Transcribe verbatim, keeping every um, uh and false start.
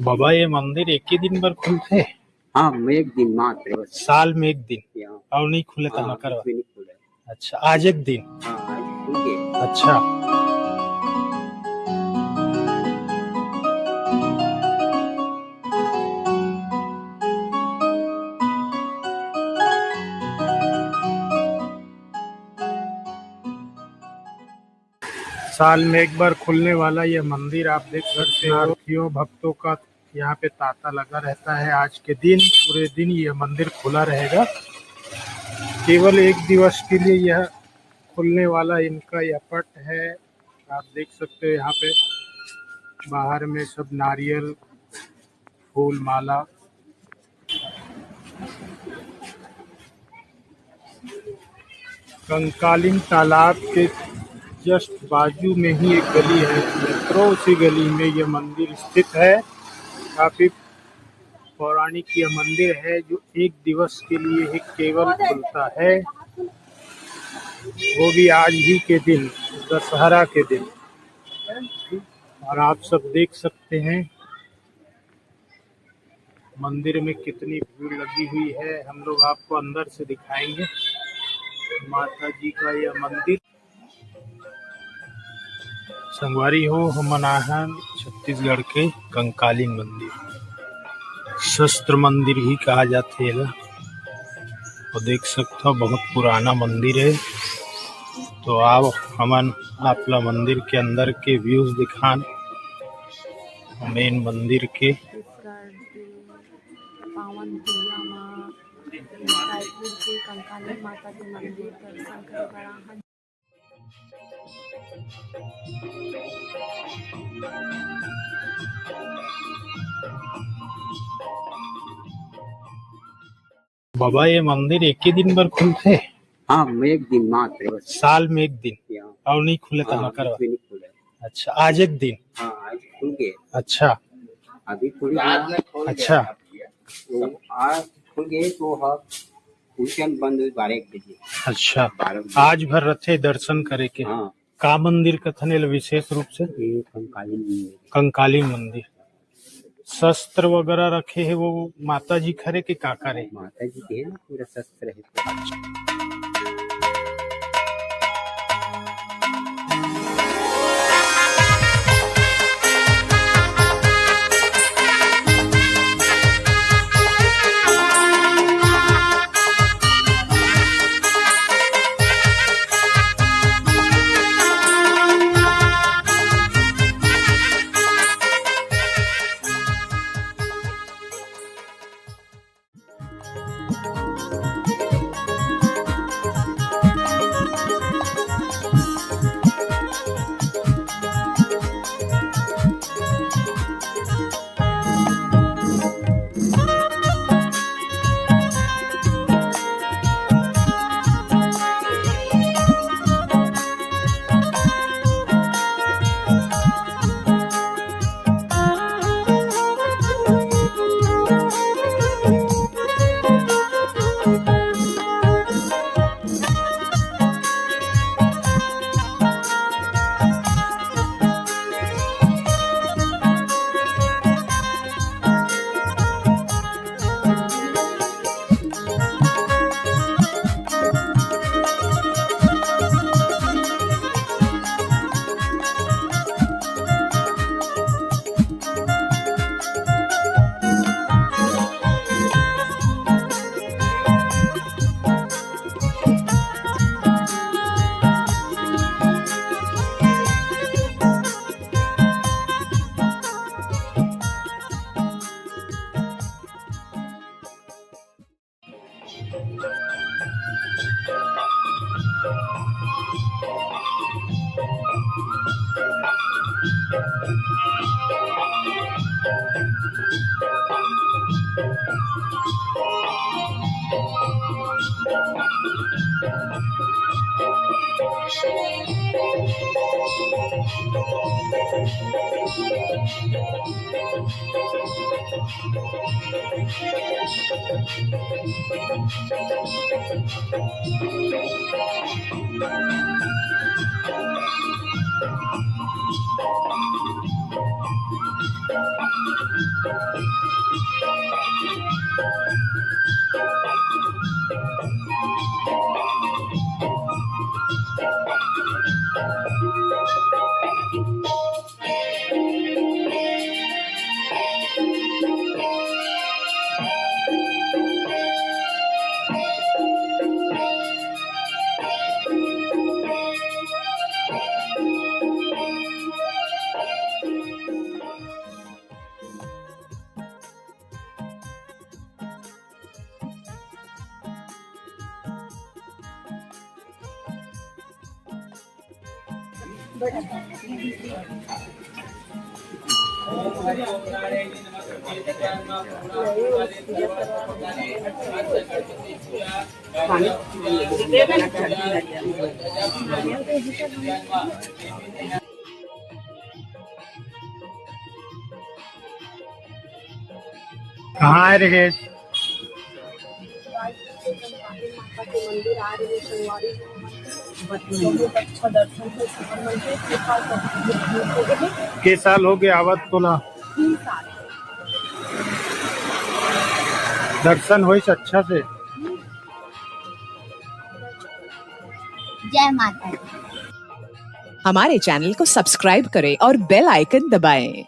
बाबा, ये मंदिर एक ही दिन बर खुलथे? हाँ, एक दिन मात्र बस। साल में एक दिन? हाँ। अउ नहीं खुले त हाँ, ना करवा? कुछ भी नहीं खुले। अच्छा, आज एक दिन? हाँ, आज खुल गए। अच्छा। साल में एक बार खुलने वाला यह मंदिर आप देख सकते हो। दर्शनार्थियों, भक्तों का यहाँ पे तांता लगा रहता है। आज के दिन, पूरे दिन यह मंदिर खुला रहेगा। केवल एक दिवस के लिए यह खुलने वाला इनका यह पट है। आप देख सकते हो यहाँ पे बाहर में सब नारियल, फूल माला। कंकालिन तालाब के just बाजू में ही एक गली है मित्रों, उसी गली में ये मंदिर स्थित है। काफी पौराणिक यह मंदिर है जो एक दिवस के लिए ही केवल खुलता है, वो भी आज ही के दिन, दशहरा के दिन। और आप सब देख सकते हैं मंदिर में कितनी भीड़ लगी हुई है। हम लोग आपको अंदर से दिखाएंगे माता जी का यह मंदिर। संगवारी हो, हमन आहन छत्तीसगढ़ के कंकालीन मंदिर, शस्त्र मंदिर भी कहा जाथे एला। और देख सकथव, बहुत पुराना मंदिर है। तो आओ, हमन आप ला मंदिर के अंदर के views दिखान, main मंदिर के। छत्तीसगढ़ के पावन भुइयां म रायपुर के कंकाली माता के मंदिर दर्शन करे बर आहन। बाबा, ये मंदिर एक ही दिन बर खुलथे? हाँ, एक दिन मात्र बस। साल में एक दिन? हाँ। अउ नहीं खुले त हाँ, ना करवा? कुछ भी नहीं खुले। अच्छा, आज एक दिन? हाँ, आज खुल गए। अच्छा। अभी खुल गया। अच्छा। तो आज खुल गए तो ह-, उस टाइम बंद हुई बारह एक बजे। अच्छा। बारह बजे। आज भर रथे दर्शन करे के? हाँ। का मंदिर कथन एला विशेष रूप से? ये कंकाली मंदिर। कंकाली मंदिर। शस्त्र वगैरह रखे हे, वो माता जी खरे के काका रे? माता जी के हे ना, पूरा शस्त्र हे। कहाँ है ऋषेश? के साल हो गया आवत तोला? दर्शन होइस अच्छा से? जय माता दी। हमारे चैनल को सब्सक्राइब करें और बेल आइकन दबाएं।